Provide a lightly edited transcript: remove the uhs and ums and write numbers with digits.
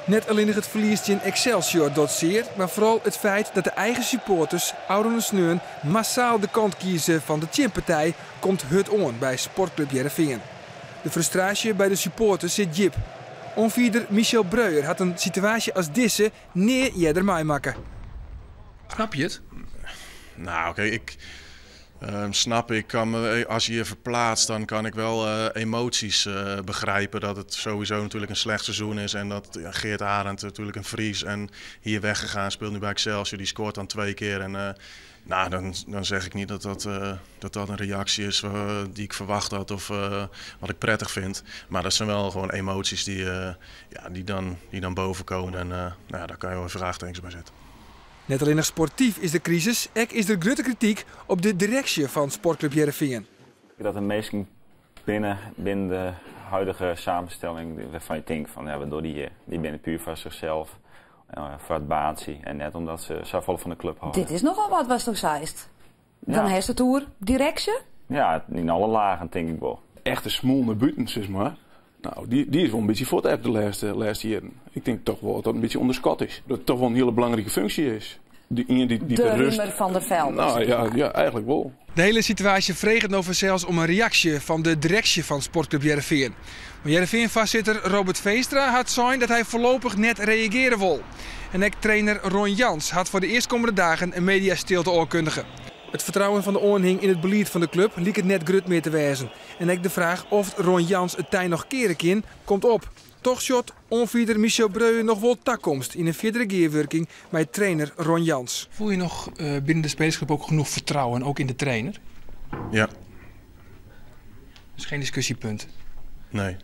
Net allinnich it ferlies tsjin Excelsior docht sear, mar foaral it feit dat de eigen supporters ôfrûne sneon massaal de kant kieze fan de tsjinpartij komt hurd oan by Sportklup Hearrenfean. De frustraasje by de supporters sit djip. Oanfierder Michel Breuer hat in situaasje as dizze nea earder meimakke. Snap je it? Nou, oké, ik snap, ik kan me, als je je verplaatst, dan kan ik wel emoties begrijpen dat het sowieso natuurlijk een slecht seizoen is. En dat, ja, Geert Arend natuurlijk een Fries en hier weggegaan, speelt nu bij Excelsior, die scoort dan twee keer. En nou, dan zeg ik niet dat dat een reactie is die ik verwacht had of wat ik prettig vind. Maar dat zijn wel gewoon emoties ja, die dan boven komen. En nou ja, daar kan je wel vraagtekens bij zetten. Net allinnich sportyf is de krisis, ek is der grutte krityk op de direksje fan Sportklup Hearrenfean. Dat de meesten binnen de huidige samenstelling waarvan je denkt van ja, waardoor die binnen puur voor zichzelf, voor het baantje en net omdat ze zo vol van de club houden. Dit is nochal wat watsto seist. Dan hast it oer direksje? Ja, yn alle lagen tink ik wol. Echte smoel nei bûten, sis mar. Nou, dy is wol in bytsje fuortebbe de lêste jierren. Ik tink dochs wol dat dat in bytsje ûnderskat is. Dat it dochs wol in hiele belangrike funksje is. Dy ien dy't De de rêst. Riemer van der Velde. Nou ja, eigentlik wol. De hiele situaasje freget no fansels om in reaksje fan de direksje fan Sportklup Hearrenfean. Mar Hearrenfean-foarsitter Robert Veenstra hat sein dat hy foarlopich net reagearje wol. En ek trainer Ron Jans hat foar de earstkommende dagen in mediastilte oankundige. It fertrouwen fan de oanhing yn it belied fan de klup liket net grut mear te wêzen. En ek de fraach oft Ron Jans it tij noch keare kin, komt op. Dochs sjocht oanfierder Michel Breuer noch wol takomst yn in fierdere gearwurking mei trainer Ron Jans. Voel je nog binnen de spelersgroep ook genoeg vertrouwen, ook in de trainer? Ja. Dus geen discussiepunt? Nee.